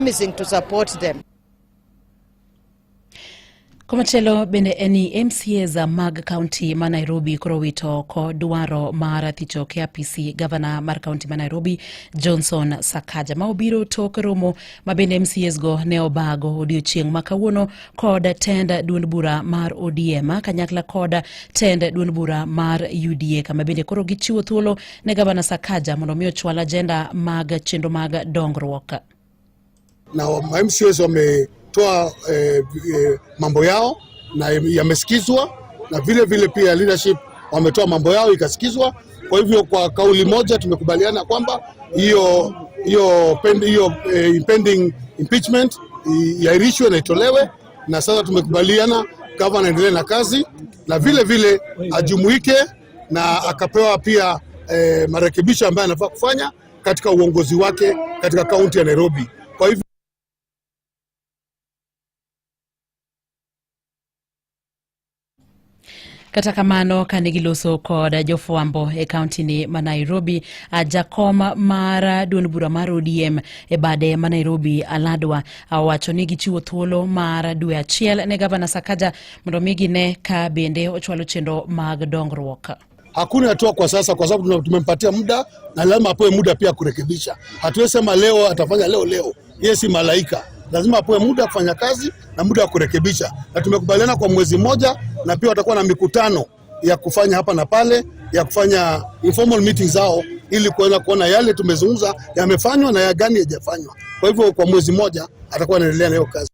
Promising to support them. Komachielo bende en ni MCAs mag kaunti ma Nairobi koro wito oko dwaro mar thicho e apisi gavana mar kaunti ma Nairobi Johnson Sakaja ma obiro tok romo ma bende MCAs go ne obago odiochieng' ma kawuono kod tend duond bura mar ODM kanyakla kod tend duond bura mar UDA kama bende koro gichiwo thuolo ne gavana Sakaja mondo mi ochwal ajenda mag chenro mag dongruok. Na MCAs wametoa mambo yao na yamesikizwa, na vile vile pia leadership wametoa mambo yao ikasikizwa. Kwa hivyo kwa kauli moja tumekubaliana kwamba hiyo impending impeachment iahirishwe na itolewe, na sasa tumekubaliana gavana aendelee na kazi na vile vile ajumuike na akapewa pia marekebisho ambayo anafaa kufanya katika uongozi wake katika kaunti ya Nairobi. Kwa hivyo Kata kamano, kane giloso kod jofwambo e kaunti ni ma Nairobi, jakom mar duond bura mar ODM e bade ma Nairobi Aladwa owacho ni gichiwo thuolo mar dwe achiel ne gavana Sakaja mondo mi gine ka bende ochwalo chenro mag dongruok. Hakuna hatua kwa sasa, kwa sababu tumempatia muda na lazima apewe muda pia kurekebisha. Hatuwezi sema leo atafanya leo leo, yeye si malaika, lazima apewe muda kufanya kazi na muda wa kurekebisha, na tumekubaliana kwa mwezi mmoja, na pia watakuwa na mikutano ya kufanya hapa na pale ya kufanya informal meetings zao ili kuweza kuona yale tumezungumza yamefanywa na ya gani hayajafanywa. Kwa hivyo kwa mwezi mmoja atakuwa anaendelea na hiyo kazi.